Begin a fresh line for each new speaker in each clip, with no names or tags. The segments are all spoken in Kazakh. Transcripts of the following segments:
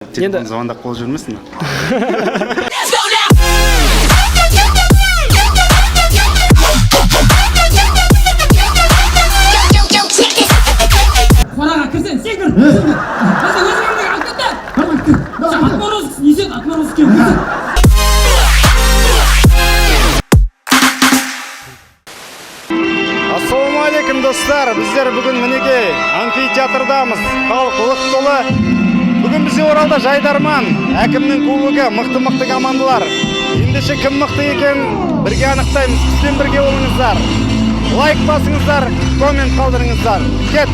Телефон звондап қол жүрмесін.
Қораға кірсең, сен кір, сен кір. Қазір өзің кірмей алып кет та. Сен отморозксың, не сен отморозок кел, кірсең.
Ассалаумағалейкум, достар! Біздер бүгін, мінекей, амфитеатрдамыз. Халық лық толы. Бүгін бізде Оралда Жайдарман, әкімнің кубогы, мықты-мықты командалар. Ендеше, кім мықты екенін бірге анықтаймыз. Бізбен бірге болыңыздар. Лайк басыңыздар, коммент қалдырыңыздар. Кет!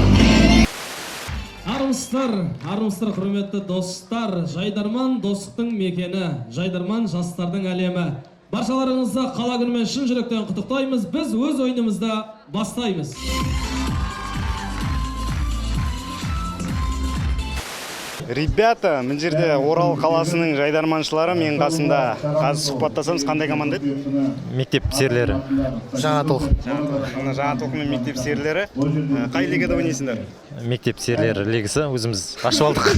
Армысыздар, армысыздар, құрметті достар! Жайдарман — достықтың мекені, Жайдарман — жастардың әлемі. Баршаларыңызды қала күнімен шын жүректен құттықтаймыз. Біз өз ойынымызды бастаймыз.
Ребята, мына жерде Орал қаласының жайдарманшылары менің қасымда. Қазір сұхбаттасамыз. Қандай команда еді?
Мектеп серілері.
Жаңа толқын.
Мына Жаңа толқын мен мектеп серілері. Қай лигада ойнайсыңдар?
Мектеп серілері лигасы өзіміз ашып алдық.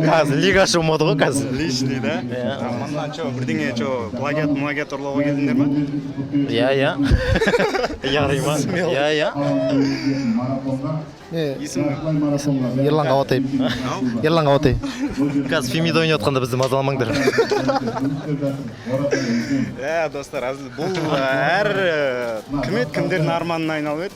Қазір лига ашу мода ғой қазір.
Личный, да? Мындан че, бірдеңе че, плагиат, плагиат ұрлауға келдіңдер ма?
Иә, ярай ма, иә.
Есімің?
Ерлан Қабатай. Ерлан Қабатай.
Қазір Фемида ойнап жатқанда бізді мазаламаңдар.
Иә, достар, әзіл. Бұл әр кім еді, кімдердің арманына айналып еді?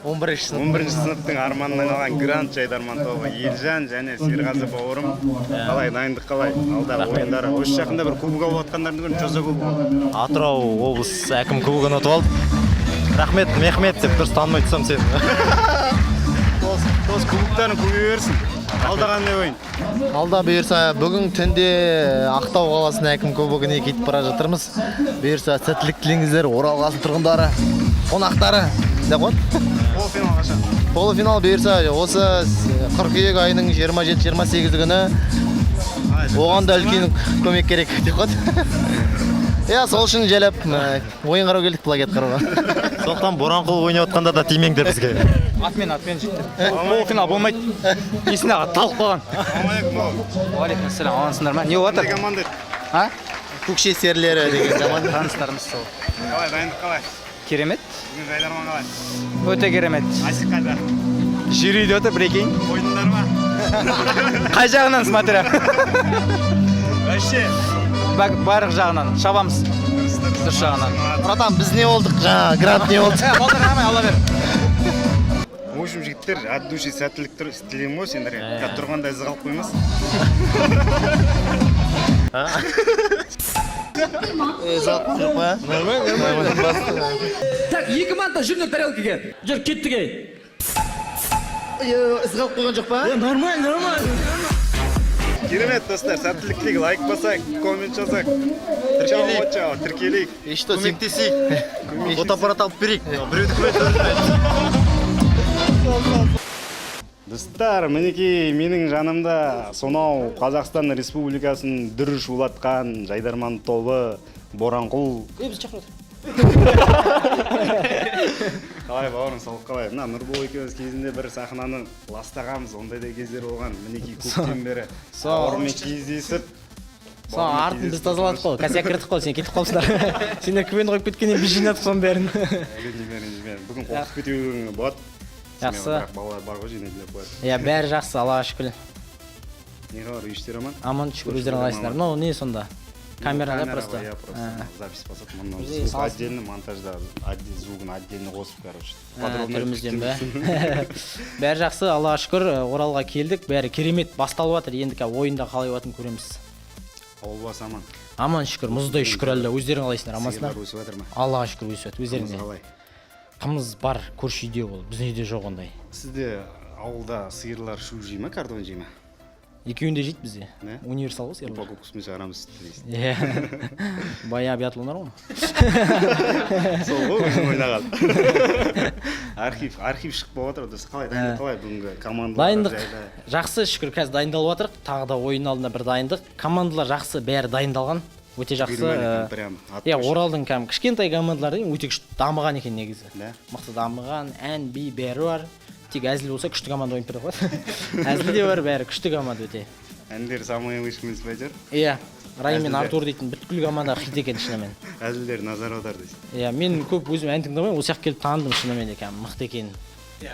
11 сынып.
11 сыныптың арманына айналған грант жайдарман тобы. Елжан және Серғазы бауырым. Қалай, дайындық қалай? Алдағы ойындар. Осы жақында бір кубок алып жатқандарын көрдім. Че за кубок?
Атырау облыс әкім кубогын ұтып алып, рахмет, мехмет деп дұрыс танымай тұрсам сені.
Дос, кубоктарын көбейе берсін. Алда қандай ойын?
Алда, бұйырса, бүгін түнде Ақтау қаласының әкім кубогіне кетіп бара жатырмыз. Бұйырса, сәттілік тілеңіздер, Орал қаласының тұрғындары, қонақтары деп қояды.
Полуфинал қашан?
Полуфинал, бұйырса, осы қыркүйек айының 27-28 күні. Оған да үлкен көмек керек деп қояды. Иә, сол үшін жайлап ойын қарау келдік, плагиат қарауға.
Сондықтан Боранқұл ойнап жатқанда да тимеңдер бізге.
Атмен, атмен, жігіттер. Полуфинал болмайды. Есінде аға талып қалған.
Ассалаумағалейкум, бауырым.
Уағалейкум ассалам. Амансыңдар ма? Не болып
Қандай
жатыр?
команда еді?
А?
Көкше серілері деген команда.
Таныстарымыз сол.
Қалай, дайындық қалай?
Керемет.
Бүгін жайдарман қалай?
Өте керемет.
Асик қайда?
Жер үйде отыр, прикинь.
Қойдыңдар ма?
Қай жағынан, смотря.
Вообще.
Барлық жағынан шабамыз. Дұрыс жағынан.
Братан, біз не болдық жаңа, грант не болды?
Е, балдар, ағамай, ала бер.
В общем, жігіттер, от души сәттілік тілеймін ғой сендерге. Қазір тұрғанда із қалып қоймас.
Жоқ па?
Так, екі манта, жүріңдер тарелкаге. Жүр, кеттік, ей.
Із қалып қойған жоқ па?
Нормально, нормально.
Керемет, достар, сәттілік тілейік, лайк басайық, коммент жазайық. Чао, чао, тіркелейік.
И что, сен
Көмектесейік, фотоаппарат алып берейік біреуді.
Достар, мінекей, менің жанымда сонау Қазақстан Республикасын дүр шулатқан жайдарман тобы Боранқұл.
Ей, біз шақырып.
Қалай, бауырым, саулық қалай? Мына Нұрбол екеуміз кезінде бір сахнаны ластағанбыз, ондай да кездер болған. Мінекей, көптен бері бауырыммен кездесіп,
Соның артын біз тазаладық қой, косяк кірдік қой, сен кетіп қалыпсыңдар. Сендер КВН қойып кеткеннен біз жинадық соның бәрін.
Ренжіме, ренжіме. Бүгін қоқысып кетуің болады.
Жақсы.
Бірақ балалар бар ғой, жинайды деп қояды.
Иә, бәрі жақсы, Аллаға шүкір.
Не хабар, үй іштер аман?
Аман, шүкір, өздерің қалайсыңдар? Мынау не сонда? Камера да
Камера
просто?
ғой, иә, просто запись басады. Мынау
Өзі
звук
саласың.
отдельно, монтажда звугын отдельно қосып, короче.
А,
Подробно
түрімізден бе?
күтеміз.
Бәрі жақсы, Аллаға шүкір. Оралға келдік, бәрі керемет басталып жатыр. Енді қазір ойында қалай болатынын көреміз.
Ауыл басы аман?
Аман, шүкір, мұздай, шүкір әлі. Өздерің қалайсыңдар, амансыңдар?
Сиырлар өсіп жатыр ма?
Аллаға шүкір, өсіп жатыр.
Қымыз
Өздеріңде?
қалай?
Қымыз бар, көрші үйде ол, біздің үйде жоқ ондай.
Сізде ауылда сиырлар шу жей ма, картон жей ма?
Екеуін де жейді бізде.
Не?
Универсал ғой сиырлар.
Упаковкасымен шығарамыз сүтті дейсің.
Иә. Баяғы биатлондар ғой.
Сол ғой өзің ойнаған. Архив, архив шығып болып жатыр. Дос, қалай дайындық, қалай бүгінгі командалар?
Дайындық
жайлы?
жақсы, шүкір, қазір дайындалып жатырық. Тағы да ойын алдында бір дайындық. Командалар жақсы, бәрі дайындалған. Өте жақсы.
Бұйырмайды екен, прям ат
Иә,
көші.
Оралдың кәдімгі кішкентай командалары деген өте күшті дамыған екен негізі.
Да?
Мықты дамыған, ән, би бәрі бар. Тек әзіл болса, күшті команда ойнап береді ғой. Әзіл де бар, бәрі күшті команда өте.
Әндер самый лучший емес па әйтеуір?
Иә, Райым мен
Әзілдер.
Артур дейтін бүткіл команда хит екен шынымен.
Әзілдер назар аудар дейсің.
Иә, мен көп өзім ән тыңдамаймын, осы жаққа келіп таныдым шынымен де, кәдімгі мықты екен.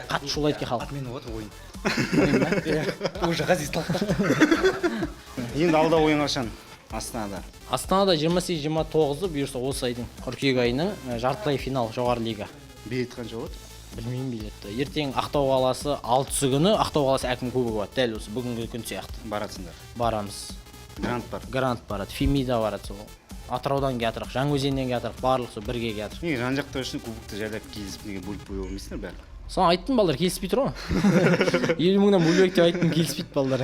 Қатты шулайды екен халық.
Отмена болады ойын. Иә. Уже Ғазиз талқылап.
Енді алда ойын қашан? Астанада.
Астанада 28-29-ы бұйырса осы айдың, қыркүйек айының жартылай финал жоғары лига.
Билет қанша болады?
Білмеймін билетті. Ертең Ақтау қаласы 6-сы күні Ақтау қаласы әкім кубогы болады. Дәл осы бүгінгі күн сияқты.
Барасыңдар.
Барамыз.
Грант бар.
Грант барады, Фемида барады сол. Атыраудан келатырық, Жаңаөзеннен келатырық, барлық сол бірге келатырық.
Неге жан жақта үшін кубокты жайлап келісіп неге бөліп қоя алмайсыңдар бәрін?
Соны айттым, балдар келіспей тұр ғой. 50 мыңнан бөлек деп айттым, келіспейді балдар.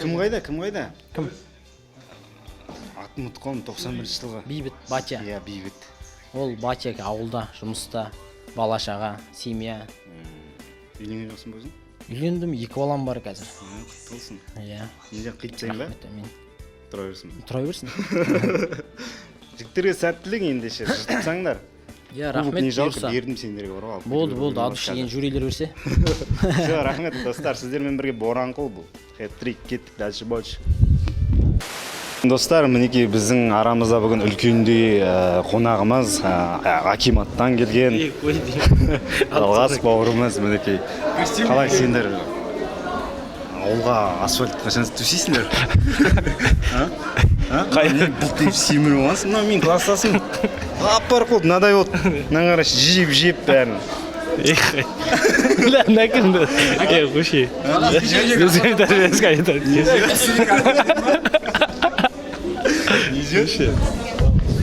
Кім қайда? Кім қайда?
Кім?
Атын ұмытып қалдым, 91-жылғы.
Бейбіт, Батя.
Иә, Бейбіт.
Ол Батя ауылда, жұмыста, бала шаға, семья.
Үйленген жоқсың ба өзің?
Үйлендім, екі балам бар қазір.
Құтты болсын.
Иә.
Неден қиып тастайын ба?
Рахмет, мен.
Тұра берсін.
Тұра берсін.
Жігіттерге сәттілік ендеше, жыртсаңдар.
Иә,
Кубок
рахмет,
не жалко,
бұйырса.
бердім сендерге бар ғой, алып
Болды,
кетуге
болды,
болады
от души
қазір.
енді жюрилер берсе.
Все, рахмет, достар, сіздермен бірге Боранқұл бұл. Хет-трик, кеттік, дальше больше. Достар, мінекей біздің арамызда бүгін үлкендей қонағымыз акиматтан келген Жалғас бауырымыз мінекей. Қалай сендер ауылға асфальт қашан төсейсіңдер? А? А? Не бұлтиып семіріп алғансың? Мынау менің класстасым. Апарып қойды, мынадай болды. Мынаны қарашы, жеп жеп бәрін.
لا кімді? Е, қойшы. Өзің айтады.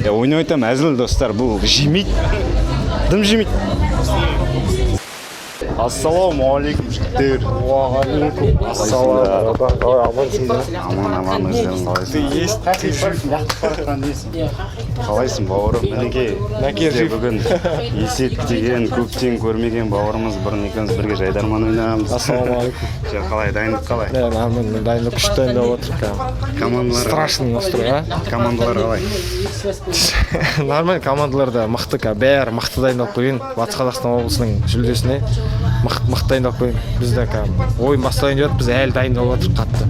Я ойнап айтамын, әзіл, достар, бұл жемейді. Дым жемейді. Ассалаумағалейкум, жігіттер. Уағалейкум. Ассалам. Аман, аман, өздерің қалайсың? Ты есть, ты жив. Қалайсың, бауырым? Мінекей, бізде бүгін Есет деген көптен көрмеген бауырымыз, бұрын екеуміз бірге жайдарман ойнағанбыз.
Ассалаумағалейкум.
Жоқ, қалай, дайындық қалай?
Да, нормально, дайындық күшті дайындап отырмық кәдімгі.
Командалар
Страшный настрой, а?
Командалар қалай?
Нормально, командалар да мықты кәдімгі, бәрі мықты дайындалып келген. Батыс Қазақстан облысының жүлдесіне мықты мықты дайындалып келген. Біз де кәдімгі ойын бастайын деп жатыр, біз әлі дайындалып жатырмық қатты.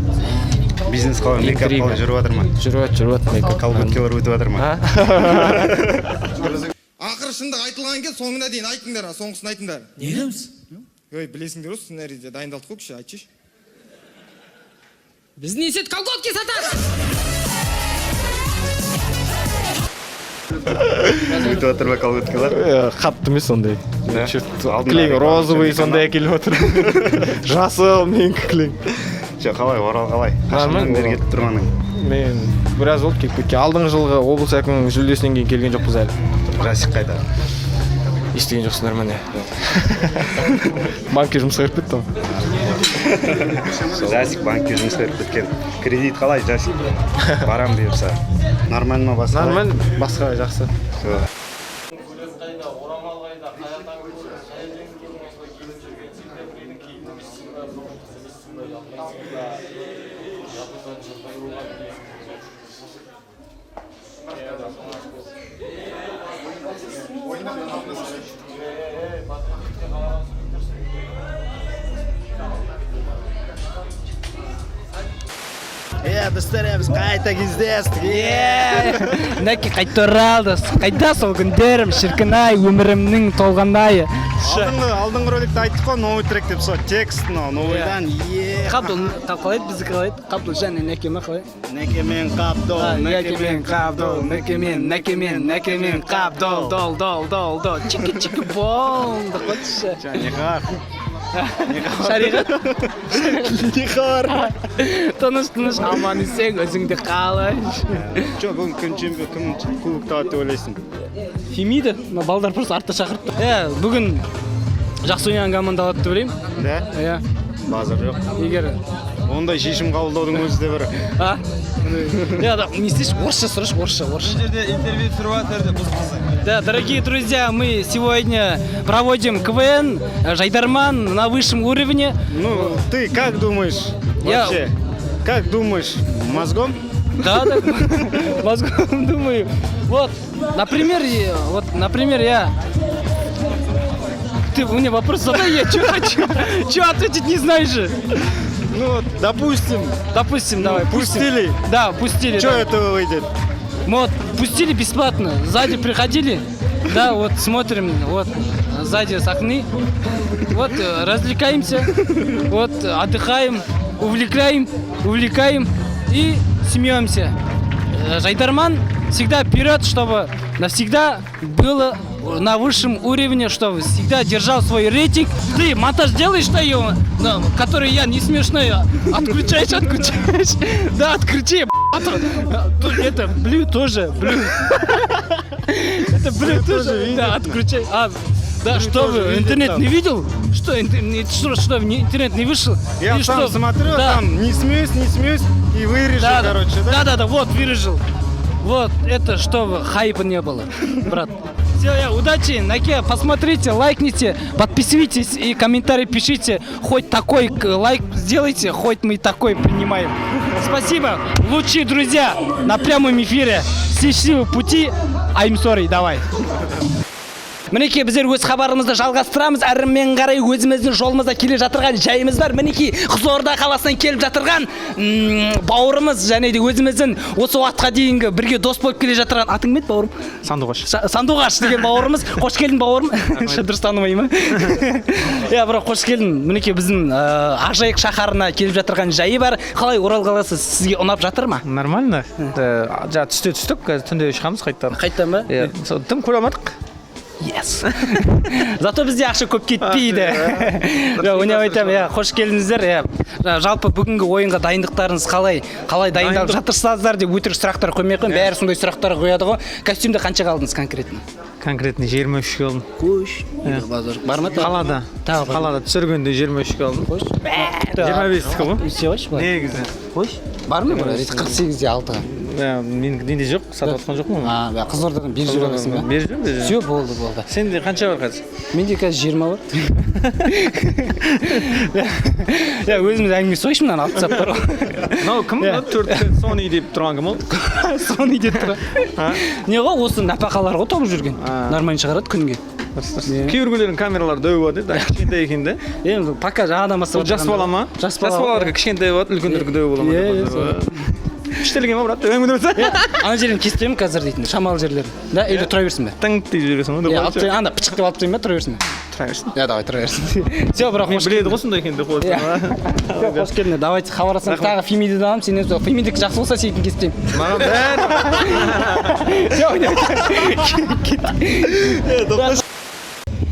Бизнес қалай, мейкап
Интрига.
қалай, жүріп жатыр ма?
Жүріп жатыр, жүріп жатыр мейкап.
Колготкалар өтіп жатыр ма?
Ақыры шындық айтылған кезде соңына дейін айтыңдар, соңғысын айтыңдар.
Не дейміз?
Ой, білесіңдер ғой, сценарийде дайындалдық қой кеше, айтшы.
Біздің Есет колготки сатады.
Өтіп жатыр ма колготкалар?
Қатты емес ондай.
Да? Алдында
Кілең
реклама
розовый
түсірген.
сондай әкеліп отыр. Жасыл менікі кілең.
Жоқ, қалай, Орал қалай?
Нормально,
Қашаннан бері
Орал.
кетіп тұрғаның?
Мен біраз болды келіп кеткен. Алдыңғы жылғы облыс әкімінің жүлдесінен кейін келген жоқпыз әлі.
Жасик қайда?
Естіген жоқсыңдар ма, не? Банкке жұмысқа кіріп кетті ғой.
Жасик банкке жұмысқа кіріп кеткен. Кредит қалай, Жасик? Барам бұйырса. Нормально ма, басқа?
Нормально, басқа жақсы.
Всё.
Қайда, орамал қайда, қай атаң көрді, қай жерден келдің, осылай киініп жүрген, сен де біреудің кейпі емессің ба, зорлықсыз емессің ба, ұялмайсың ба, ұятыңнан жұрдай болған дейсің.
Е, достар, біз қайта кездестік.
Нәке қайта оралды. Қайда сол күндерім, шіркін ай, өмірімнің толған айы.
Алдыңғы роликте айттық қой, новый трек деп, сол текст мынау, новыйдан. Е,
Қабдол, қалай еді біздікі, қалай еді? Қабдол және Нәке ма, қалай?
Нәке мен Қабдол,
Нәке мен Қабдол, Нәке мен, Нәке мен, Нәке мен Қабдол, дол, дол, дол, дол, чики чики бом, деп қойшы.
Нихар.
Шариғат.
Нихар.
Тыныш, тыныш, аман есен, өзіңді қалай?
Жоқ, бүгін кім чемпион, кім кубок алады деп ойлайсың?
Фемида, мына балдар просто артта шақырып тұр. Иә, бүгін жақсы ойнаған команда алады деп ойлаймын.
Да?
Иә.
Базар жоқ.
Егер
Ондай шешім қабылдаудың өзі де бір.
А? Я, да, не істейші, орысша сұрашы, орысша, орысша.
Жерде интервью түсіріп жатыр деп бұзып.
Да, дорогие друзья, мы сегодня проводим КВН, Жайдарман на высшем уровне.
Ну, ты как думаешь вообще? Как думаешь, мозгом?
Да, мозгом думаю. Вот, например, вот, например, я. Ты мне вопрос задай, я что хочу, что ответить не знаешь же.
Ну, допустим.
Допустим, давай.
Пустили.
Да, пустили.
Что
да.
это выйдет?
Вот, пустили бесплатно. Сзади приходили, да, вот смотрим, вот, сзади с окны. Вот, развлекаемся, вот, отдыхаем, увлекаем, увлекаем и смеемся. Жайдарман всегда вперед, чтобы навсегда было на высшем уровне, чтобы всегда держал свой рейтинг. Ты монтаж делаешь, что его, который я не смешной, отключаешь, отключаешь. Да, отключи, это блю тоже, блю. Это блю тоже, да, отключай. А, да, что вы, интернет не видел? Что, что, интернет не вышел?
Я сам смотрю, там не смеюсь, не смеюсь, и вырежу, короче, да?
Да, вот, вырежу. Вот, это чтобы хайпа не было, брат. Все, я, удачи, Наке, посмотрите, лайкните, подписывайтесь и комментарии пишите. Хоть такой лайк сделайте, хоть мы такой принимаем. Спасибо, лучшие друзья на прямом эфире. Счастливого пути, I'm sorry, давай. Мінекей, біздер өз хабарымызды жалғастырамыз. Әрмен қарай өзіміздің жолымызда келе жатырған жайымыз бар. Мінекей, Қызылорда қаласынан келіп жатырған бауырымыз және де өзіміздің осы уақытқа дейінгі бірге дос болып келе жатырған, атың кім еді, бауырым?
Сандуғаш.
Сандуғаш деген бауырымыз. Қош келдің, бауырым. Дұрыс танымай ма? Иә, бірақ қош келдің. Мінекей, біздің Ақжайық шаһарына келіп жатырған жайы бар. Қалай, Орал қаласы сізге ұнап жатыр ма?
Нормально. Жаңа түсте түстік, қазір түнде шығамыз қайтадан.
Қайтадан ба?
Иә, тым көре алмадық.
Yes. Зато бізде ақша көп кетпейді. Ойнап айтамын, иә, қош келдіңіздер. Иә. Жалпы бүгінгі ойынға дайындықтарыңыз қалай? Қалай дайындалып жатырсыздар деп өтірік сұрақтар қоймай ақ қояйын. Бәрі сондай сұрақтар қояды ғой. Костюмді қаншаға алдыңыз конкретно?
Конкретно 23-ге алдым.
Қош. Бар ма?
Қалада. Қалада түсіргенде 23-ге алдым.
Қош.
25-тікі ғой.
Негізі.
Қош.
Бар ма бір? 48-де 6-ға.
Мен менде жоқ, сатып жатқан жоқпын.
А, Қызылордадан беріп жүре аласың ба?
Беріп жүрмін, беріп
Все, болды, болды.
Сенде қанша бар қазір?
Менде қазір 20 бар. Я өзіміз әңгіме сойшы, мынаны алып тастап бар ғой.
Мынау кім? Төрт Sony деп тұрған кім ол?
Sony деп тұрған. Не ғой, осы нәпақалар ғой тауып жүрген. Нормально шығарады күнге.
Кейбіреулердің камералары дөу болады, кішкентай екен де.
Енді пока жаңадан бастап.
Жас бала ма?
Жас бала.
Жас балаларға кішкентай болады, үлкендерге дөу бола ма? Іштелген ма, брат? Өңгін өтсе.
Ана жерін кеспеймін қазір дейтін, шамалы жерлерін. Да, или тұра берсін бе?
Тың деп жібересің ғой.
Иә, алып тастайын, анда пышық деп алып тастайын ба, тұра берсін бе?
Тұра берсін.
Иә, давай, тұра берсін. Все, бірақ
мен біледі ғой сондай екен деп қойсам.
Қош келдің, давайте хабарласамыз. Тағы Фемидіді аламын, сенен сол Фемидікі жақсы болса, сенікін кеспеймін.
Маған бәрі.
Все,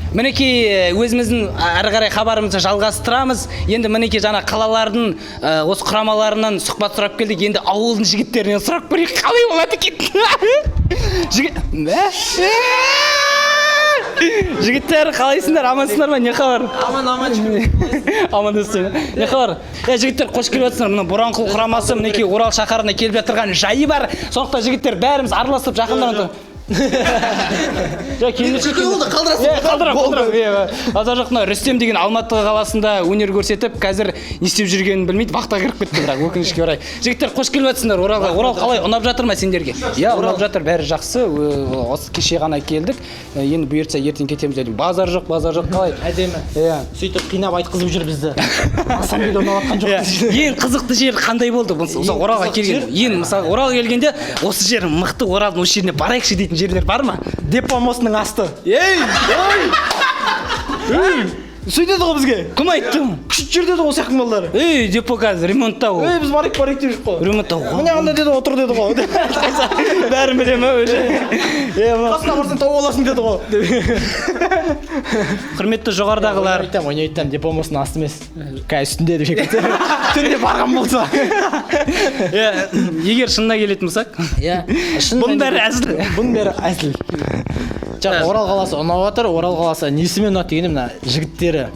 мінекей, өзіміздің әрі қарай хабарымызды жалғастырамыз. Енді мінекей, жаңа қалалардың осы құрамаларынан сұхбат сұрап келдік. Енді ауылдың жігіттерінен сұрап көрейік, қалай болады екен. Жігіттер, қалайсыңдар, амансыңдар ма? Не хабар?
Аман, аман.
Амандасың. Не хабар? Жігіттер, қош келіп жатсыңдар. Мына Боранқұл құрамасы мінекей Орал шаһарына келіп жатырған жайы бар. Сондықтан жігіттер, бәріміз араласып жақындан. Қалдырасың. Базар жоқ, мына Рүстем деген Алматы қаласында өнер көрсетіп, қазір не істеп жүргенін білмейді, вахтаға кіріп кетті, бірақ өкінішке орай. Жігіттер, қош келіп жатсыңдар Оралға. Орал қалай, ұнап жатыр ма сендерге? Иә, ұнап жатыр, бәрі жақсы. Осы кеше ғана келдік. Енді бұйыртса ертең кетеміз дедім. Базар жоқ, базар жоқ, қалай?
Әдемі.
Иә.
Сөйтіп қинап айтқызып жүр бізді. Ассамблеяда ұнап жатқан жоқ.
Ең қызықты жер қандай болды? Мысалы, Оралға келген. Ең мысалы Оралға келгенде осы жер мықты, Оралдың осы жеріне барайықшы дейтін жерлер бар ма?
Депо мостының асты.
Ей!
Ой! Сөйтеді ғой бізге.
Кім айтты?
Күшті жер деді ғой осы жақтың балдары.
Ей, депо қазір ремонтта ол.
Ей, біз барайық, барайық деп жүрік қой.
Ремонтта ғой.
Міне анда деді, отыр деді ғой.
Бәрін біле ма уже?
Қасына барсаң тауып аласың деді ғой.
Құрметті жоғарыдағылар.
Айтам, ойнай айтам, депо мостының асты емес. Қазір үстінде деп шекті. Түнде барған болса.
Иә, егер шынына келетін болсақ.
Иә.
Бұның бәрі әзіл.
Бұның бәрі әзіл. Жоқ, Орал қаласы ұнап жатыр. Орал қаласы несімен ұнады дегенде, мына жігіттері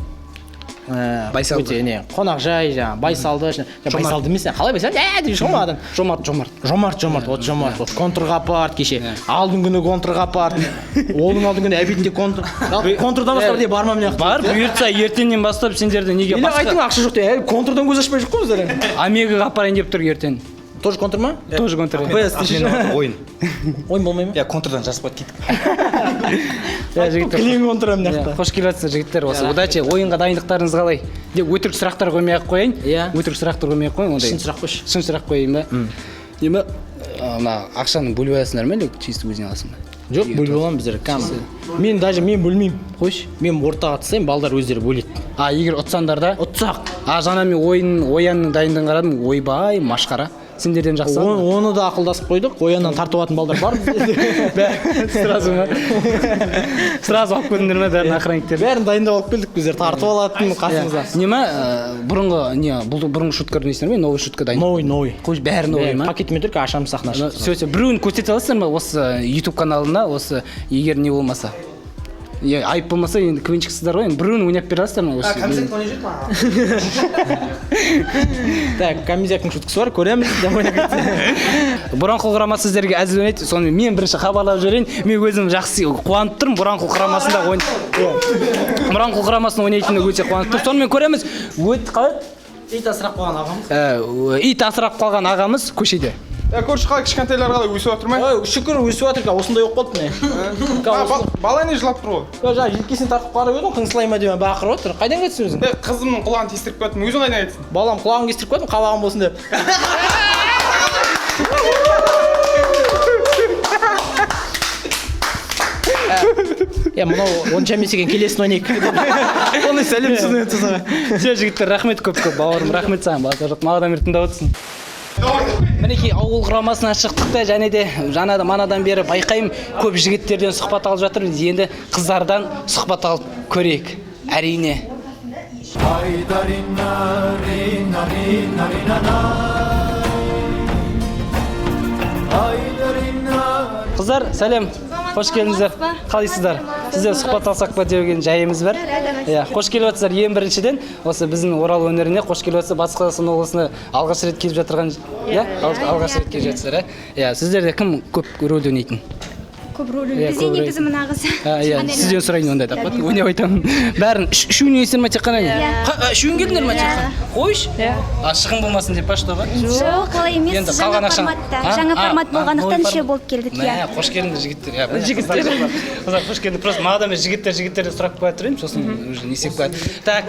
Байсалды.
Өте не, қонақжай, жаңа байсалды, байсалды емес, қалай байсалды? Деп жүр ғой адам.
Жомарт, жомарт.
Жомарт, жомарт, вот жомарт. Вот контрға апарды кеше. Алдың күні контрға апарды. Оның алдың күні обедінде контр. Контрдан басқа бірдеңе бар ма мына жақта?
Бар, бұйыртса ертеңнен бастап сендерді неге
басқа? Айтың, ақша жоқ деп, контрдан көз ашпай жүр ғой біздер.
Омегаға апарайын деп тұр ертең.
Тоже контр ма?
Тоже контр.
Ойын. Ойын болмай ма?
Иә, контрдан жазып қойды, кеттік.
Иә, жігіттер.
Кілең контра мына жақта.
Иә, қош келіп жатсыздар, жігіттер. Осы удачи, ойынға дайындықтарыңыз қалай? Деп өтірік сұрақтар қоймай ақ қояйын.
Иә.
Өтірік сұрақтар қоймай ақ қояйын ондай.
Шын сұрақ қойшы.
Шын сұрақ қояйын ба? Неме, мына ақшаны бөліп аласыңдар ма, или чисто өзің аласың ба?
Жоқ, бөліп аламын біздер кәдімгі. Мен даже мен бөлмеймін.
Қойшы.
Мен ортаға тастаймын, балдар өздері бөледі.
А егер ұтсаңдар да?
Ұтсақ.
А жаңа мен ойын, оянның дайындығын қарадым. Ойбай, машқара. Сендерден жақсы.
Оны да ақылдасып қойдық. Ояннан тартып алатын балдар бар бізде.
Сразу ма? Сразу алып келдіңдер ме бәрін, охранниктерді?
Бәрін дайындап алып келдік біздер, тартып алатын қасымызға.
Неме, бұрынғы не, бұл бұрынғы шуткалар несіңдер ме? Новый шутка дайын.
Новый, новый.
Қойшы, бәрі новый ма?
Пакетімен тұр, ашамыз, сахна ашып.
Все, все, біреуін көрсете аласыздар ма осы YouTube каналына, осы егер не болмаса? Е, айып болмаса, енді КВНщиксіздер ғой, енді біреуін ойнап бере аласыздар ма осы?
Так, Камизяктың шуткасы бар, көреміз.
Боранқұл құрамасы сіздерге әзіл ойнайды. Сонымен мен бірінші хабарлап жіберейін. Мен өзім жақсы қуанып тұрмын. Боранқұл құрамасында ойн. Боранқұл құрамасын ойнайтынына өте қуанып тұрмын. Сонымен көреміз. Өт қалай?
Ит асырап қойған ағамыз.
Ит асырап қалған ағамыз көшеде.
Көрші қалай, кішкентайлар қалай, өсіп жатыр ма?
Ой, шүкір, өсіп жатыр, осындай болып қалды міне.
Бала не жылап тұр ғой?
Жаңа желкесін тартып қарап едім, қыңсылай ма деп бақырып отыр. Қайдан кетсің өзің?
Қызымның құлағын тестіріп қойдым, өзің қайдан кетсің?
Балам құлағын кестіріп қойдым, қабағым болсын деп. Е, мынау онша емес екен, келесін ойнайық. Оны сәлем түсінеді.
Все, жігіттер, рахмет көп-көп, бауырым, рахмет саған, базар жоқ. Манадан бері тыңдап отырсың. Мінекей, ауыл құрамасынан шықтық та, және де жаңада манадан бері байқаймын, көп жігіттерден сұхбат алып жатырмыз. Енді қыздардан сұхбат алып көрейік. Әрине. Қыздар, сәлем. Қош келдіңіздер. Қалайсыздар? Сіздер сұхбат алсақ па деген жайымыз бар. Иә, қош келіп жатсыздар. Ең біріншіден осы біздің Орал өңіріне қош келіп жатсыздар. Батыс Қазақстан облысына алғаш рет келіп жатырған, иә, алғаш рет келіп жатсыздар, ә? Иә, сіздерде кім көп рөл ойнайтын?
Көп рөл
Иә,
бізде
көп рөл.
негізі мына қыз.
Иә, сізден сұрайын онда деп. Ойнап айтамын. Бәрін үшеуін ойнайсыздар ма тек қана?
Иә.
Үшеуін келдіңдер ма тек қана? Қойшы. А шығын болмасын деп па, что ба?
Жоқ, олай емес.
Енді
Жаңа
қалған ақшаны-
форматта.
А?
Жаңа формат болғандықтан
новый
үшеу болып келдік,
Мә,
иә.
қош келдіңдер, жігіттер. Иә, жігіттер. Қыздар, қош келдіңдер. Просто маған мен жігіттер, жігіттерді сұрап қоя тұрайын, сосын уже не істеп қояды. Так,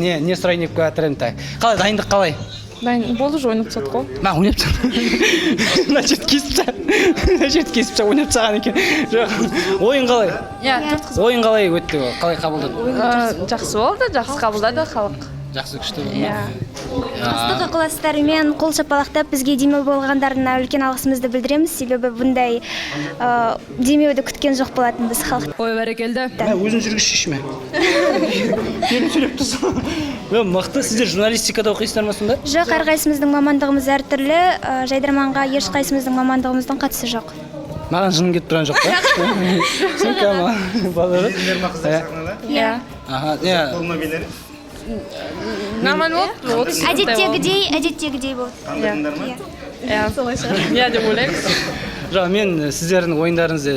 не не сұрайын деп қоя тұрайын, так. Қалай, дайындық қалай?
Дайын болды, уже ойнап тастадық қой.
Мә, ойнап тастадым. Мына жерді кесіп тастаған. Мына жерді кесіп тастап ойнап тастаған екен. Жоқ, ойын қалай?
Иә, төрт қыз.
Ойын қалай өтті? Қалай қабылдады?
Жақсы болды, жақсы қабылдады халық.
Жақсы, күшті болды ма?
Иә.
Ыстық ықыластарымен қол шапалақтап бізге демеу болғандарына үлкен алғысымызды білдіреміз, себебі бұндай демеуді күткен жоқ болатынбыз халық.
Ой, бәрекелді.
Мә, өзің жүргізші ме? Келіп сөйлеп тұрсың. Мә, мықты. Сіздер журналистикада оқисыздар ма сонда?
Жоқ, әрқайсымыздың мамандығымыз әртүрлі, жайдарманға ешқайсымыздың мамандығымыздың қатысы жоқ.
Маған жыным келіп тұрған жоқ па? Сен кім? Балалар?
Иә.
Аха, иә.
Нормально болды.
Әдеттегідей, әдеттегідей болды.
Иә. Иә, солай шығар. Иә деп ойлаймыз.
Жоқ, мен сіздердің ойындарыңызды,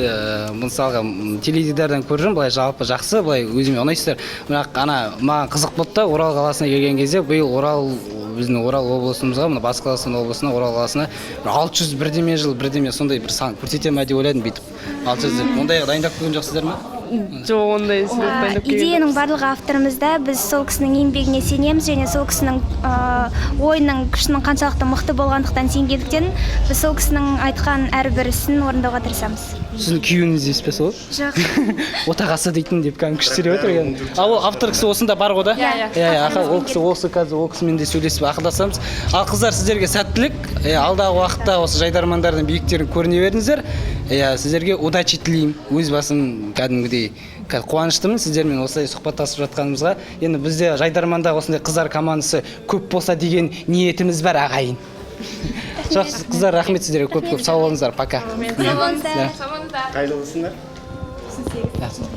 мысалға, теледидардан көріп жүрмін, былай жалпы жақсы, былай өзіме ұнайсыздар. Бірақ ана маған қызық болды да, Орал қаласына келген кезде биыл Орал, біздің Орал облысымызға, мына Батыс Қазақстан облысына, Орал қаласына бір 600 бірдеме жыл бірдеме сондай бір сан көрсете ме деп ойладым бүйтіп. 600 деп. Ондайға дайындап көрген жоқсыздар ма?
Жоқ, ондай дайындап келген
Идеяның барлығы авторымызда, біз сол кісінің еңбегіне сенеміз және сол кісінің ойының күшінің қаншалықты мықты болғандықтан сенгендіктен біз сол кісінің айтқан әрбір ісін орындауға тырысамыз.
Сіздің күйеуіңіз емес пе сол?
Жоқ.
Отағасы дейтін деп кәдімгі күшті сөйлеп отыр екен. Ал ол автор кісі осында бар ғой да?
Иә, иә.
Иә, аха, ол кісі осы қазір ол кісімен де сөйлесіп ақылдасамыз. Ал қыздар, сіздерге сәттілік. Иә, алдағы уақытта осы жайдармандардың биіктерін көріне беріңіздер. Иә, сіздерге удачи тілеймін. Өз басым кәдімгідей қуаныштымын сіздермен осылай сұхбаттасып жатқанымызға. Енді бізде жайдарманда осындай қыздар командасы көп болса деген ниетіміз бар, ағайын. Жақсы, қыздар, рахмет сіздерге көп-көп, сау болыңыздар, пока.
Сау болыңыздар.
Сау болыңыздар.
Қай жылғысыңдар?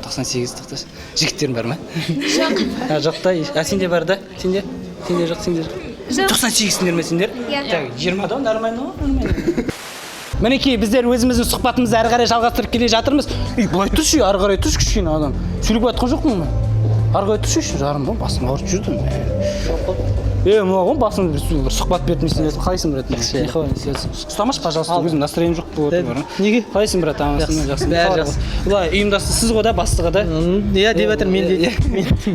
98, тоқташы. Жігіттерің бар ма?
Жоқ.
А, жоқ та. А сенде бар да? Сенде? Сенде жоқ, сенде жоқ.
Жоқ.
98-сіңдер ме сендер?
Иә.
Так, 20-да нормально ғой, нормально. Мінекей, біздер өзіміздің сұхбатымызды әрі қарай жалғастырып келе жатырмыз. Ей, былай тұршы, әрі қарай тұршы кішкене адам. Сөйлеп жатқан жоқпын мен. Әрі қарай тұршы, жарым ғой, басым ауырып жүрді. Е, мынау ғой, басында бір сұхбат беріп не істеп, қалайсың, брат? Жақсы. Ұстамашы, пожалуйста, өзім настроением жоқ болып отыр. Неге? Қалайсың, брат? Амансың ба? Жақсы.
Бәрі жақсы.
Былай ұйымдасты сіз ғой да, бастығы да?
Иә, деп жатыр, мен де.
Иә,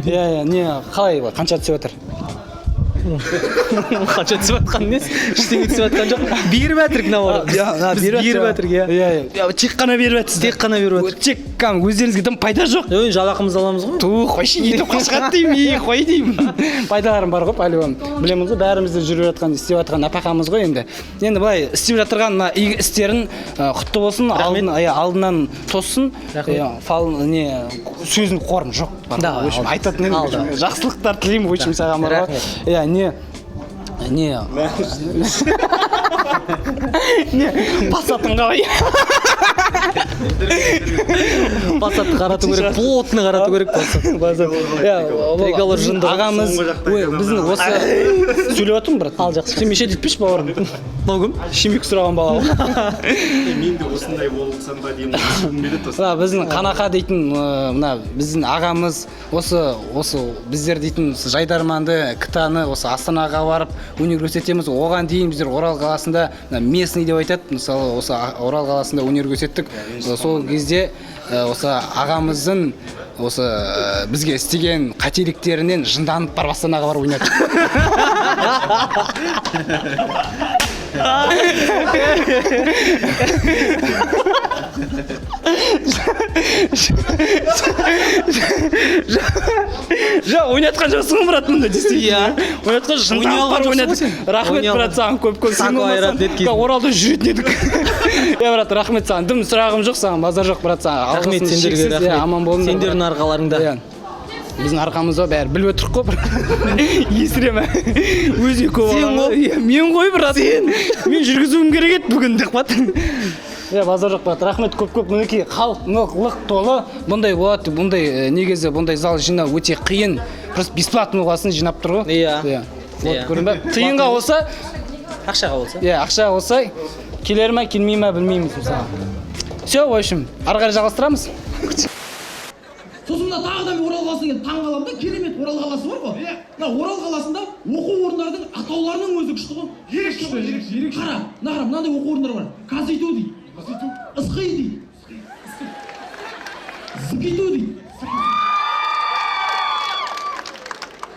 иә, не, қалай, қанша түсіп жатыр?
Қанша түсіп жатқан несі? Ештеңе түсіп жатқан жоқ. Беріп жатырық мына орын. Біз беріп жатырық, иә.
Иә, тек қана беріп жатсыздар.
Тек қана беріп жатырық.
Тек кәдімгі өздеріңізге тым пайда жоқ.
Ой, жалақымызды аламыз ғой.
Ту, қойшы, итіп қашқады деймін, ей, қой деймін. Пайдаларым бар ғой, по-любому. Білеміз ғой, бәріміз де жүріп жатқан, істеп жатқан нәпақамыз ғой енді. Енді былай істеп жатырған мына игі істерін құтты болсын, алдын, иә, алдынан тоссын.
Рахмет.
Иә, фал не сөзім қорым жоқ.
Да,
В общем,
алды.
айтатын едім,
Алды.
жақсылықтар тілеймін, в общем, саған бар ғой.
Рахмет.
Иә, не не не пассатың қалай?
Пассатты қарату керек, плотно қарату керек пассат.
Иә,
Триколор
біздің
жынды.
ағамыз, ой, біздің осы сөйлеп жатырмын, брат.
Ал, жақсы.
Сен мешать етпеші, бауырым.
Мынау кім?
Шемек сұраған бала ғой.
Мен де осындай болсам ба деймін.
Мына біздің Қанақа дейтін, мына біздің ағамыз осы біздер дейтін осы Жайдарманды, КТАны осы Астанаға барып өнер көрсетеміз. Оған дейін біздер Орал қаласында, мына местный деп айтады, мысалы, осы Орал қаласында өнер көрсеттік. Сол кезде осы ағамыздың осы бізге істеген қателіктерінен жынданып барып Астанаға барып ойнадық. Жоқ, ойнатқан жоқсың ғой, брат, мұнда действительно. Ойнатқан
Ойнай
жынданып
алған
барып
жоқсың ғой
ойнадық.
сен.
Рахмет,
Ойнай
брат,
алған.
саған көп көп. Сен
Сако
болмасаң,
айрат деді кезінде.
Оралда жүретін едік. Иә, брат, рахмет саған. Дым сұрағым жоқ саған, базар жоқ, брат, саған.
Рахмет
Алғысым
сендерге,
шексіз, иә,
рахмет.
аман болыңдар.
Сендердің арқаларыңда.
Иә. Біздің арқамызда бәрі біліп отырық қой, брат. Есіре ме? Өзі көп
Сен
алған
ғой.
Иә, мен ғой, брат. Сен. Мен жүргізуім керек еді бүгін деп қойды. Иә, базар жоқ, брат. Рахмет көп-көп. Мінекей, халық лық толы. Бұндай болады, бұндай негізі бұндай зал жинау өте қиын. Просто бесплатно болғасын жинап тұр ғой.
Иә.
Иә. Вот,
Иә.
көрдің бе? Тиынға болса,
Ақшаға болса.
иә, ақша болса, келер ме, келмей ме білмейміз мысалы. Все, в общем, ары қарай жалғастырамыз.
Сосын мына тағы да мен Орал қаласына келіп таң қаламын да, керемет Орал қаласы бар ғой. Мына Орал қаласында оқу орындарының атауларының өзі күшті ғой.
Ерекше, ерекше, ерекше.
Қара, мына қара, мынандай оқу орындары бар. КазИТУ дейді. ЫСҚИ дейді. ЗКИТУ дейді.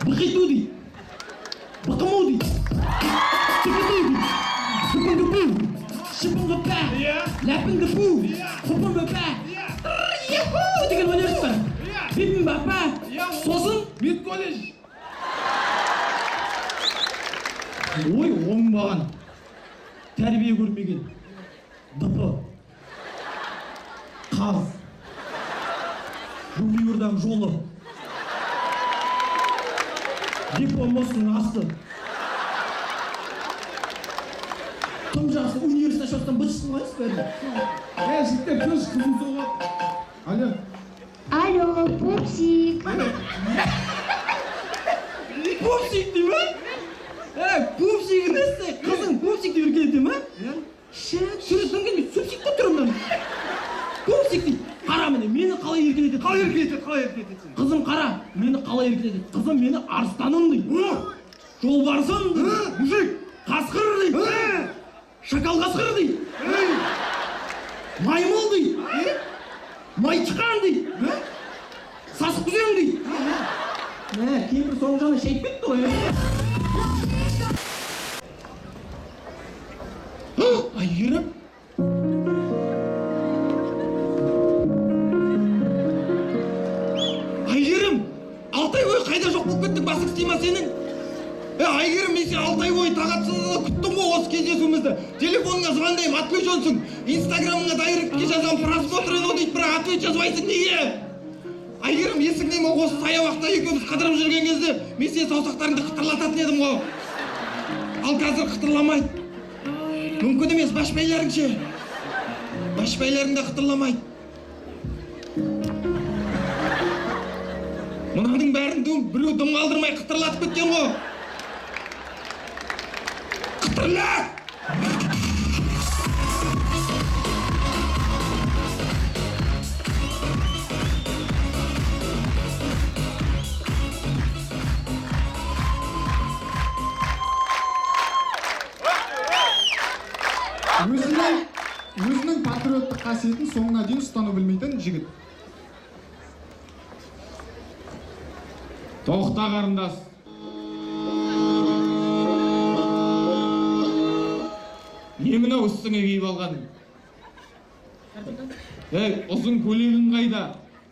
БҚИТУ дейді. БҚМУ дейді. ТКТУ дейді. СПНГПУ. ШПНГП. ЛӘПНГПУ. ХПМП. Яху деген университет бар. БИПМБП. Сосын
Медколледж.
Ой, оңбаған. Тәрбие көрмеген. ДП. Қаз. Бөкейорданың жолы. Депо мостының асты. Тым жақсы университет ашып жатқан быт-шытын қойыңыз бәрін.
Е, жігіттер, тыныш, қызым соғып. Алло.
Алло, пупсик.
Пупсик дей ма? Е, пупсик несі? Қызың пупсик деп еркелете ма? Ше, түрі дым келмей, сүпсик қой түрі мынаның. Пупсик дейді. Қара міне, мені қалай еркелетеді?
Қалай еркелетеді, қалай еркелетеді сені?
Қызым қара, мені қалай еркелетеді? Қызым мені арыстаным дейді. Жолбарысым дейді.
Мужик.
Қасқыр дейді. Шакал қасқыр дейді. Маймыл дейді. Майтшқан дейді. Сасық күзем дейді. Мә, кемпір соңғы жағына шайып кетті ғой. Әйгерім. Әйгерім, 6 ай бойы қайда жоқ болып кеттің, басың істей ма сенің? Е, Әйгерім, мен сені 6 ай бойы тағатсызда күттім ғой осы кездесуімізді. Телефоныңа звондаймын, отключенсің. Инстаграмыңа дайректке жазамын, просмотрено дейді, бірақ ответ жазбайсың, неге? Әйгерім, есіңде ме, осы саябақта екеуміз қыдырып жүрген кезде мен сенің саусақтарыңды қытырлататын едім ғой. Ал қазір қытырламайды. Мүмкін емес, башпайларың ше? Башпайларың да қытырламайды. Мынаның бәрін біреу дым қалдырмай қытырлатып кеткен ғой. Қытырлат!
Өзінің патриоттық қасиетін соңына дейін ұстану білмейтін жігіт.
Тоқта, қарындас. Не мынау үстіңе киіп алғаның? Ей, ұзын көйлегің қайда?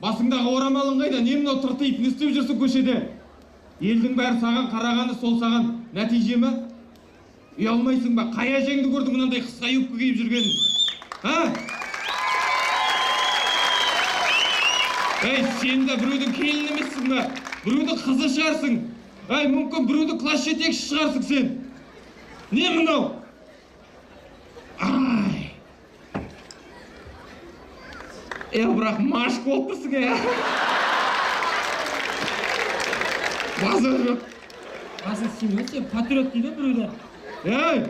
Басыңдағы орамалың қайда? Не мынау тыртиып, не істеп жүрсің көшеде? Елдің бәрі саған қарағаны сол саған нәтиже ме? Ұялмайсың ба? Қай әжеңді көрдің мынандай қысқа юбка киіп жүргенін? А? Ей, сен де біреудің келіні емессің бе? Біреудің қызы шығарсың. Ей, мүмкін біреудің класс жетекшісі шығарсың сен. Не мынау? Ай. Е, бірақ машық болып тұрсың, е. Базар жоқ.
Басын істеймін, сен патриот дейді біреулер.
Ей!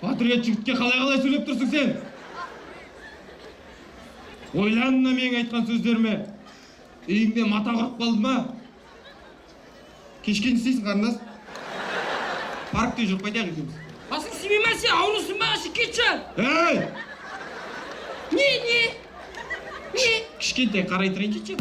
Патриот жігітке қалай-қалай сөйлеп тұрсың сен? Ойлан мына менің айтқан сөздеріме. Үйіңде мата құрып қалды ма? Кешке не істейсің, қарындас? Паркте жүріп қайтайық екеуміз.
Басың істемей ме сен? Аурусың ба? Сен кетші!
Ей!
Не, не? Не?
Кішкентай қарай тұрайыншы.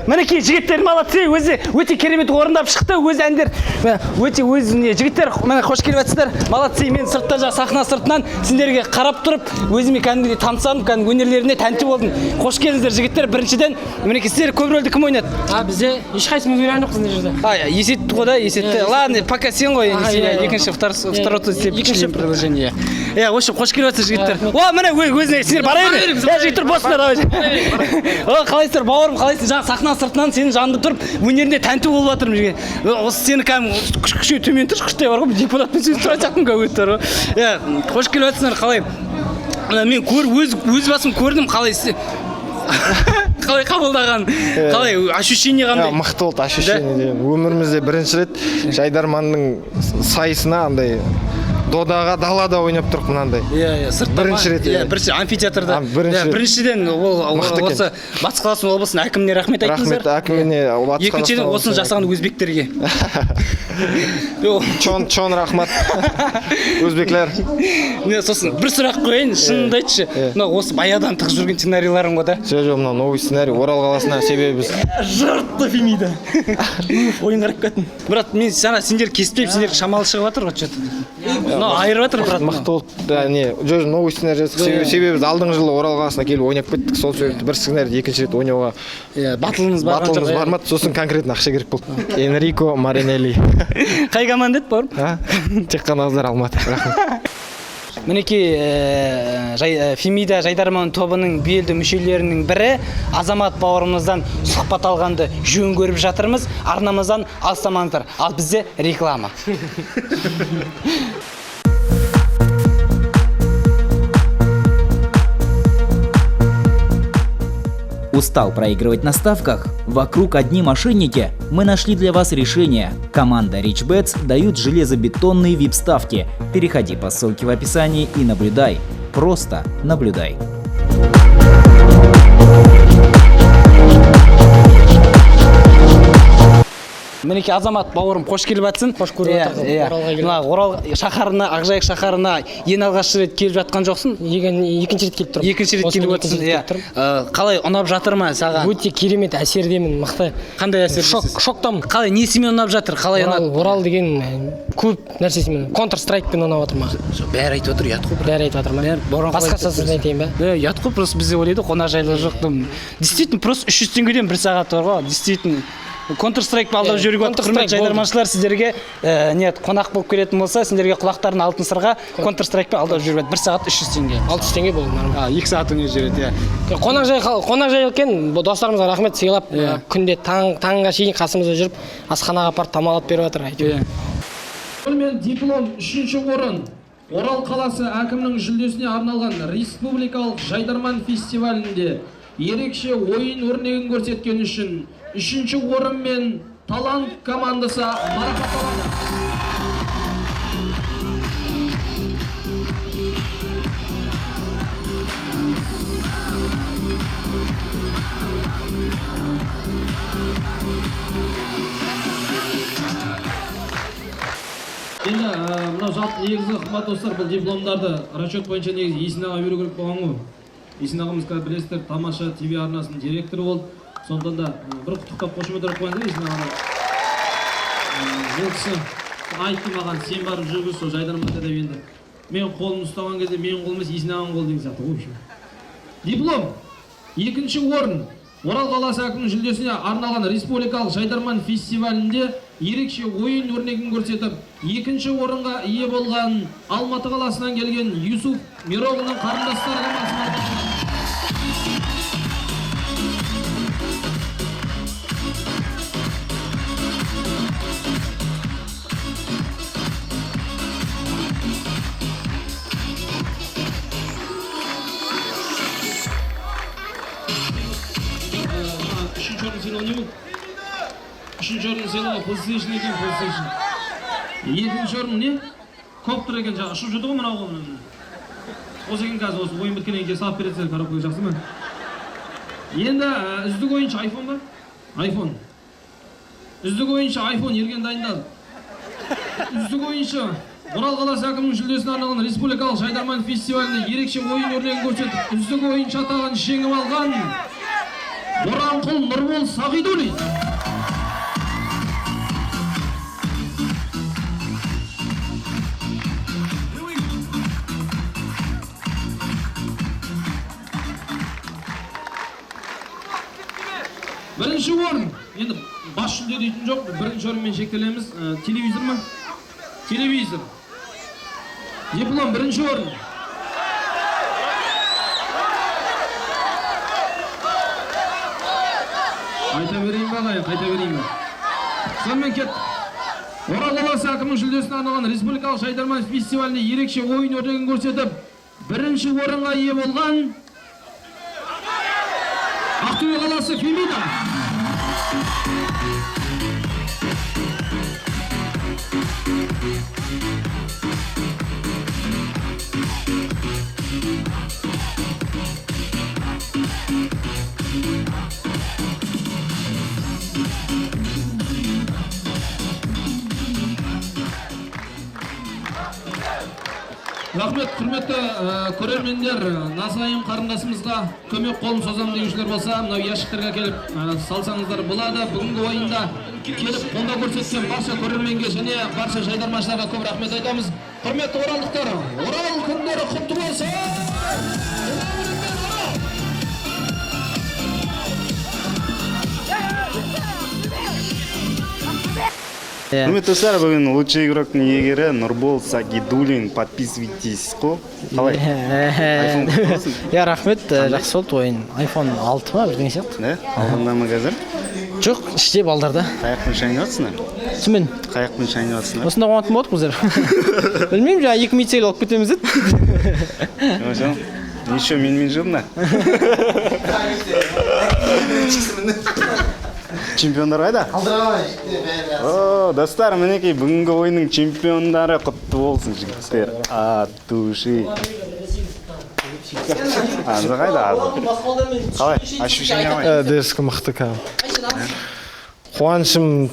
Мінекей, жігіттер молодцы, өзі өте керемет орындап шықты, өз әндер өте өзіне. Жігіттер, міне қош келіп жатсыздар. Молодцы, мен сыртта жаңа сахна сыртынан сендерге қарап тұрып, өзіме кәдімгідей тамсанып, кәдімгі өнерлеріне тәнті болдым. Қош келдіңіздер, жігіттер. Біріншіден, мінекей сіздер көп рөлді кім ойнады?
А, бізде ешқайсымыз ойнаған жоқпыз мына жерде.
А, Есет қой да, Есетті. Ладно, пока сен ғой,
Аха, иә,
екінші, второй
Екінші.
предложение. Иә, в общем, қош келіп жатсыздар, жігіттер. О, міне өзіне сендер бара беріңдер. Иә, жігіттер, босыңдар, давай. О, қалайсыздар, бауырым, қалайсың? Жаңа сахна сыртынан сенің жанында тұрып, өнеріне тәнті болып жатырмын, жігіт. Осы сені кәдімгі күш төмен тұршы, күшті бар ғой, депутатпен сөйлесіп тұрған сияқтымын как будто бар ғой. Иә, қош келіп жатсыңдар, қалай? Мына мен өз басым көрдім, қалай қалай қабылдаған, қалай ощущение қандай?
Мықты болды ощущение деген. Өмірімізде бірінші рет Жайдарманның сайысына андай додаға далада ойнап тұрық мынандай.
Иә, иә, сыртта.
Бірінші рет.
Иә, бірінші амфитеатрда.
Бірінші
Иә,
рет.
біріншіден ол
Мықты екен.
осы Батыс Қазақстан облысының әкіміне рахмет айтыңыздар.
Рахмет әкіміне, Батыс
Екіншіден,
Қазақстан
осыны
облысының
жасаған өзбектерге.
Чон, чон рахмат. Өзбеклер.
Не, сосын бір сұрақ қояйын, шынымды айтшы. Мынау осы баяғыдан тығып жүрген сценарийларың ғой да?
Жоқ, жоқ, мынау новый сценарий Орал қаласына, себебі біз
Жыртты Фемида. Ойын қарап кеттім. Брат, мен жаңа сендер кеспей, сендер шамалы шығып жатыр ғой, что-то. Мынау айырып жатыр, брат.
Мықты болды. Да, не, жоқ, новый сценарий жаздық. Себебі біз алдыңғы жылы Орал қаласына келіп ойнап кеттік. Сол себепті бір сценарийді екінші рет ойнауға
Иә, батылымыз барған жоқ,
батылымыз
иә.
бармады. Сосын конкретно ақша керек болды. Энрико Маринелли.
Қай команда еді, бауырым?
А? Тек қана қыздар Алматы. Рахмет.
Мінекей, Фемида Жайдарман тобының белді мүшелерінің бірі Азамат бауырымыздан сұхбат алғанды жөн көріп жатырмыз. Арнамыздан алыстамаңыздар. Ал бізде реклама.
Устал проигрывать на ставках? Вокруг одни мошенники? Мы нашли для вас решение. Команда RichBets дают железобетонные вип-ставки. Переходи по ссылке в описании и наблюдай. Просто наблюдай.
Мінекей, Азамат бауырым, қош келіп жатсың. Қош
көріп жатырмыз. Оралға келіп.
Мына Орал шаһарына, Ақжайық шаһарына ең алғаш рет келіп жатқан жоқсың?
Екінші рет келіп тұрмын.
Екінші рет
Осымен
келіп
екінші
жатсың,
рет
иә.
келіп тұрмын.
Қалай, ұнап жатыр ма саған?
Өте керемет әсердемін, мықты.
Қандай әсердесіз?
Шоктамын.
Қалай, несімен ұнап жатыр? Қалай
Орал,
ұнады?
Орал деген көп нәрсесімен, Counter Strike-пен ұнап жатыр маған.
Бәрі айтып отыр, ұят қой.
Бәрі айтып жатыр ма?
Бауырым, қалай
Басқашасын айтайын ба?
Да, ұят қой, просто бізде ойлайды қонақжайлы жоқ дым. Действительно, просто 300 теңгеден бір сағат бар ғой, действительно. Counter Strike алдап
Иә,
жүруге болады.
Counter
Құрметті
Strike болды.
жайдарманшылар, сіздерге, нет, қонақ болып келетін болса, сендерге құлақтарын алтын сырға Counter Strike-пен алдап жүруге болады. Бір сағат 300 теңге.
600 теңге болды, нормально.
А, 2 сағат ойнап жүреді, иә.
Қонақжай екен, бұл достарымызға рахмет сыйлап,
Иә.
күнде таңға шейін қасымызда жүріп, асханаға апарып тамақ алып беріп жатыр, әйтеуір.
Иә.
Сонымен, диплом, үшінші орын. Орал қаласы әкімінің жүлдесіне арналған республикалық Жайдарман фестивалінде ерекше ойын өрнегін көрсеткен үшін үшінші орынмен Талант командасы марапатталады. Енді мынау жалпы негізі, қымбат достар, бұл дипломдарды расчет бойынша негізі Есен аға беру керек болған ғой. Есен ағамыз, қазір білесіздер, Тамаша ТВ арнасының директоры болды. Сондықтан да бір құттықтап, қошемет ұрып қойыңыздар Есен ағаны. Ол кісі айтты маған, сен барып жүргіз сол Жайдарманда деп. Енді мен қолын ұстаған кезде менің қолым емес, Есен ағаның қолы деген сияқты. В общем, диплом, екінші орын. Орал қаласы әкімінің жүлдесіне арналған республикалық Жайдарман фестивалінде ерекше ойын өрнегін көрсетіп, екінші орынға ие болған Алматы қаласынан келген Юсуф Мироғлының қарындастары командасы. Үшінші орын сыйлығы не болды? Үшінші орын сыйлығы PlayStation екен, PlayStation. Екінші орын не? Коптер екен, жаңа ұшып жүрді ғой мынау ғой, мына. Осы екен, қазір осы ойын біткеннен кейін салып береді сіздер коробкаға, жақсы ма? Енді үздік ойыншы iPhone ба? iPhone. Үздік ойыншы iPhone, Ерген дайындалды. Үздік ойыншы Орал қаласы әкімінің жүлдесіне арналған республикалық Жайдарман фестивалінде ерекше ойын өрнегін көрсетіп, үздік ойыншы атағын жеңіп алған Боранқұл Нұрбол Сағидуллин. Бірінші орын. Енді бас жүлде дейтін жоқ, бірінші орынмен шектелеміз. Телевизор ма? Телевизор. Диплом, бірінші орын. Қайта берейін ба, ағайын, қайта берейін ба? Сонымен, кеттік. Орал қаласы әкімінің жүлдесіне арналған республикалық Жайдарман фестивалінде ерекше ойын өрнегін көрсетіп, бірінші орынға ие болған Ақтөбе қаласы, Фемида. Рахмет, құрметті көрермендер, Насайым қарындасымызға көмек қолын созамын деушілер болса, мынау ящиктерге келіп салсаңыздар болады. Бүгінгі ойында келіп қолдау көрсеткен барша көрерменге және барша жайдарманшыларға көп рахмет айтамыз. Құрметті оралдықтар, Орал күндері құтты болсын!
Құрметті достар, бүгін лучший игроктың иегері Нұрбол Сагидуллин. Подписывайтесь қой. Қалай? iPhone құтты болсын.
Иә, рахмет, жақсы болды ойын. iPhone 6 ма, бірдеңе сияқты.
Не? Алдыңда ма қазір?
Жоқ, іште, балдарда.
Қаяқпен шайнап жатсыңдар?
Түсінбедім.
Қаяқпен шайнап жатсыңдар?
Осында қуанатын болдық біздер. Білмеймін, жаңа екі мицель алып кетеміз деді.
Все, еще менімен жүрдің. Чемпиондар қайда? О, достар, мінекей бүгінгі ойынның чемпиондары, құтты болсын, жігіттер. От души. Азы қайда, Азы? Қалай? Ощущение қалай?
ДСК мықты кәдімгі. Қуанышым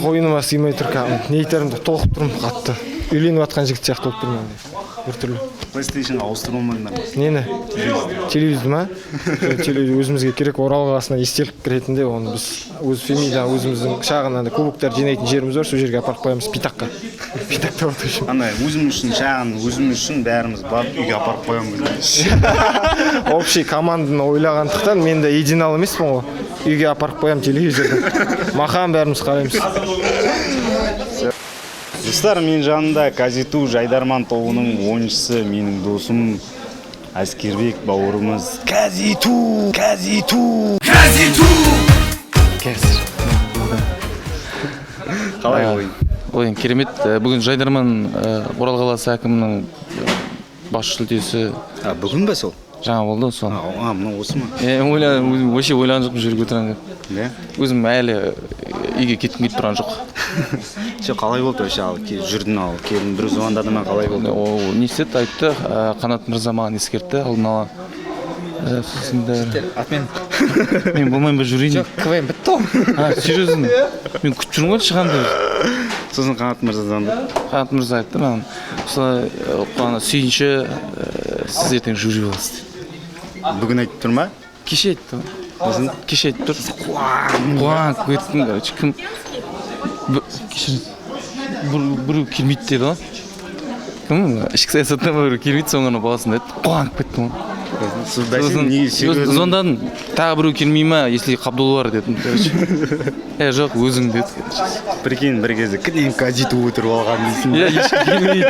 қойныма сыймай тұр кәдімгі. Не айтарымды, толқып тұрмын қатты. Үйленіп жатқан жігіт сияқты болып тұрмын андай. Біртүрлі.
PlayStation ауыстырып алмадыңдар ма?
Нені? Телевизорды ма? Телевизор өзімізге керек, Орал қаласына естелік ретінде оны біз өз Фемида өзіміздің шағын андай кубоктар жинайтын жеріміз бар, сол жерге апарып қоямыз, питаққа. Питақта бар үшін.
Андай өзім үшін шағын, өзім үшін бәріміз барып үйге апарып қоямыз.
Общий команданы ойлағандықтан мен де единал емеспін ғой. Үйге апарып қоямын телевизорды. Махан бәріміз қараймыз.
Достар, мен жанында Казиту Жайдарман тобының ойыншысы, менің досым Әскербек бауырымыз. Казиту! Казиту! Казиту!
Қазір.
Қалай ойын?
Ойын керемет. Бүгін Жайдарман Орал қаласы әкімінің бас жүлдесі.
Бүгін бе сол?
Жаңа болды сол.
А, мынау осы ма?
Өзім вообще ойлаған жоқпын жерге отырамын деп.
Иә?
Өзім әлі үйге кеткім келіп тұрған жоқ.
Все, қалай болды вообще? Ал жүрдің, ал келдің, біреу звондады ма, қалай болды?
Ол не істеді, айтты, Қанат мырза маған ескертті алдын ала. Сосын
Отмен.
Мен болмаймын ба жюриде?
Жоқ, КВН бітті ғой.
А, серьезно? Мен күтіп жүрмін ғой шығамын деп.
Сосын Қанат мырза звондады.
Қанат мырза айтты маған, осылай, сүйінші, сіз ертең жюри боласыз деді.
Бүгін айтып тұр ма?
Кеше айтты. Сосын кеше айтып тұр. Қуанып кеттім, короче, кім кешіріңіз, біреу келмейді деді ғой. Кім ішкі саясаттан біреу келмейді, соңына боласың деді. Қуанып кеттім ғой. Сосын звондадым, тағы біреу келмей ма, если Қабдол бар дедім, короче. Жоқ, өзің деді.
Прикинь, бір кезде кілең газет отырып алған дейсің.
Иә, ешкім келмейді.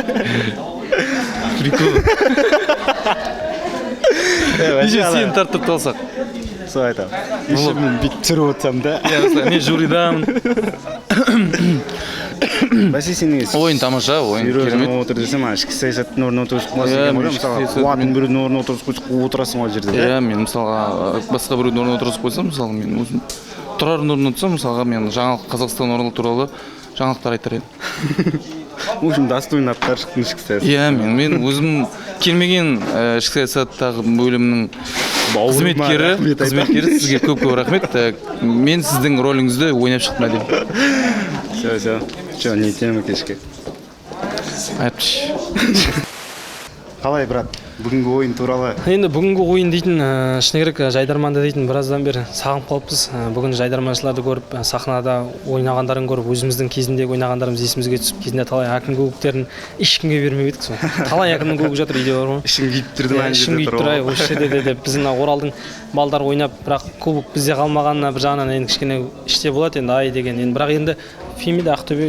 Прикол. Еще сені тартып талсақ.
Солай айтамын. Еще мен бүйтіп түсіріп отырсам да.
Иә, осылай, мен жюридамын.
Бәсе, сен
Ойын тамаша, ойын
керемет.
Керемет.
Отыр десем, ана ішкі саясаттың орнына отырғызып қоясың
Иә,
екен
мен
ғой,
ішкі
мысалға,
саясат-
Қуаттың біреудің орнына отырғызып қойсақ, қуып отырасың ғой ол жерде.
Иә, мен мысалға басқа біреудің орнына отырғызып қойсам, мысалы, мен өзім Тұрардың орнына отырсам, мысалға, мен жаңалық Қазақстан Орал туралы жаңалықтар айтар едім.
В общем, достойно атқарып шықтың ішкі саясат.
Иә, мен өзім келмеген ішкі саясаттағы бөлімнің қызметкері,
рахмет айтамын.
қызметкері, сізге көп көп рахмет. Мен сіздің рөліңізді ойнап шықтым әдемі.
Все, все. Че, не тема кешке.
Айтшы.
Қалай, брат, бүгінгі ойын туралы?
Енді бүгінгі ойын дейтін, шыны керек, Жайдарманды дейтін біраздан бері сағынып қалыппыз. Бүгін жайдарманшыларды көріп, сахнада ойнағандарын көріп, өзіміздің кезіндегі ойнағандарымыз есімізге түсіп, кезінде талай әкім кубоктерін ешкімге бермеп едік сол. Талай әкімнің кубогы жатыр үйде бар ғой.
Ішің күйіп тұрды ма,
Иә,
ана
ішім
жерде
күйіп
тұрып
тұр, ай,
алып?
осы жерде де деп біздің мына Оралдың балдары ойнап, бірақ кубок бізде қалмағанына бір жағынан енді кішкене іште болады енді, ай деген енді, бірақ енді Фемида Ақтөбе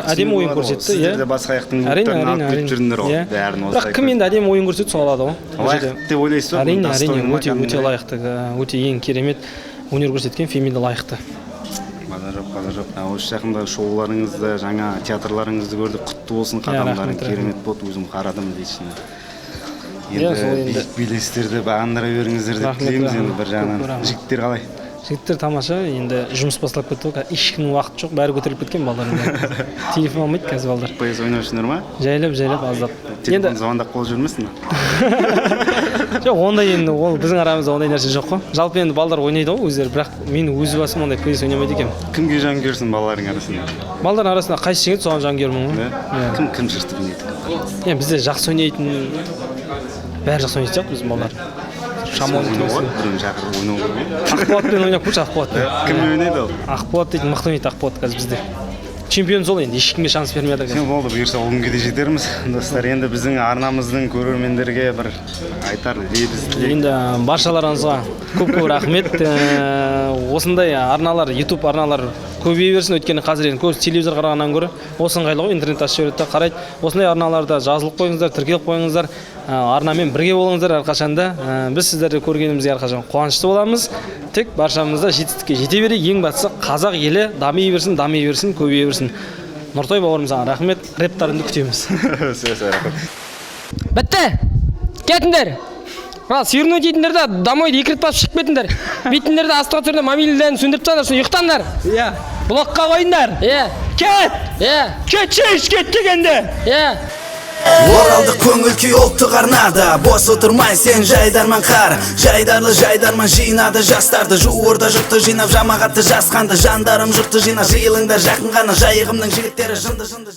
әдемі ойын көрсетті,
Сіздер де
иә.
басқа жақтың
Әрине,
клубтарын
әрине,
алып кетіп
әрине.
жүрдіңдер ғой.
Иә.
Бәрін
Бірақ
осылай.
кім енді әдемі ойын көрсетті, сол алады ғой. Ол
Лайықты
жерде.
деп ойлайсыз ба?
Әрине,
Достойный
әрине,
ма
өте өте
кәдімгідей?
лайықты, өте ең керемет өнер көрсеткен Фемида лайықты.
Базар жоқ, базар жоқ. Осы жақында шоуларыңызды, жаңа театрларыңызды көрдік. Құтты болсын,
Иә,
қадамдарың
рахмет,
керемет болды. Өзім қарадым лично.
Иә,
Енді
сол енді.
биік белестерді бағындыра беріңіздер деп
Рахмет,
тілейміз енді
рахмет.
бір
Көп
жағынан.
рахмет.
Жігіттер қалай?
Жігіттер тамаша, енді жұмыс басталып кетті ғой, қазір ешкімнің уақыты жоқ, бәрі көтеріліп кеткен балдардың бәрі. Телефон алмайды қазір балдар.
PS ойнап жүрсіңдер ма?
Жайлап, жайлап, аздап.
Телефон звондап қалып жүрмесін?
Жоқ, ондай енді, ол біздің арамызда ондай нәрсе жоқ қой. Жалпы енді балдар ойнайды ғой өздері, бірақ мен өз басым ондай PS ойнамайды екенмін.
Кімге жанкүйерсің балалардың арасында?
Балдардың арасында қайсы жеңеді, соған жанкүйермін ғой. Иә.
Кім кім жыртып ойнайды?
Иә, бізде жақсы ойнайтын, бәрі жақсы ойнайтын сияқты біздің балдар. Шамон
Ойнау ғой, біреуін шақырып ойнау керек.
Ақболатпен ойнап көрші, Ақболатпен.
Кіммен ойнайды ол?
Ақболат дейтін мықты ойнайды, Ақболат қазір бізде. Чемпион сол енді, ешкімге шанс бермей жатыр
Все
қазір.
болды, бұйырса ол күнге де жетерміз. Достар, енді біздің арнамыздың көрермендерге бір айтар лебіз тілек.
Енді баршаларыңызға көп көп рахмет. Осындай арналар, YouTube арналар көбейе берсін, өйткені қазір енді көбісі телевизор қарағаннан гөрі осы ыңғайлы ғой, интернет ашып жібереді де қарайды. Осындай арналарда жазылып қойыңыздар, тіркеліп қойыңыздар, арнамен бірге болыңыздар әрқашанда. Біз сіздерді көргенімізге әрқашан қуанышты боламыз. Тек баршамыз да жетістікке жете берейік. Ең бастысы қазақ елі дами берсін, дами берсін, көбейе берсін. Нұртай бауырым, саған рахмет, рэптарыңды күтеміз.
Все, все, рахмет.
Бітті. Кетіңдер. Ал сүйірну дейтіндер де домой екі рет басып шығып кетіңдер. Бүйтіңдер де астыға түсіріңдер, мобильдерін сөндіріп тастаңдар, сосын ұйықтаңдар.
Иә. Блокқа қойыңдар.
Иә.
Кет!
Иә.
Кетші, кет дегенде.
Иә.
Оралдық көңіл күй ұлттық арнада. Бос отырмай сен жайдарман қар. Жайдарлы жайдарман жинады жастарды. Жуырда жұртты жинап жамағатты жасқанды. Жандарым жұртты жина, жиылыңдар жақын ғана. Жайығымның жігіттері жынды жынды.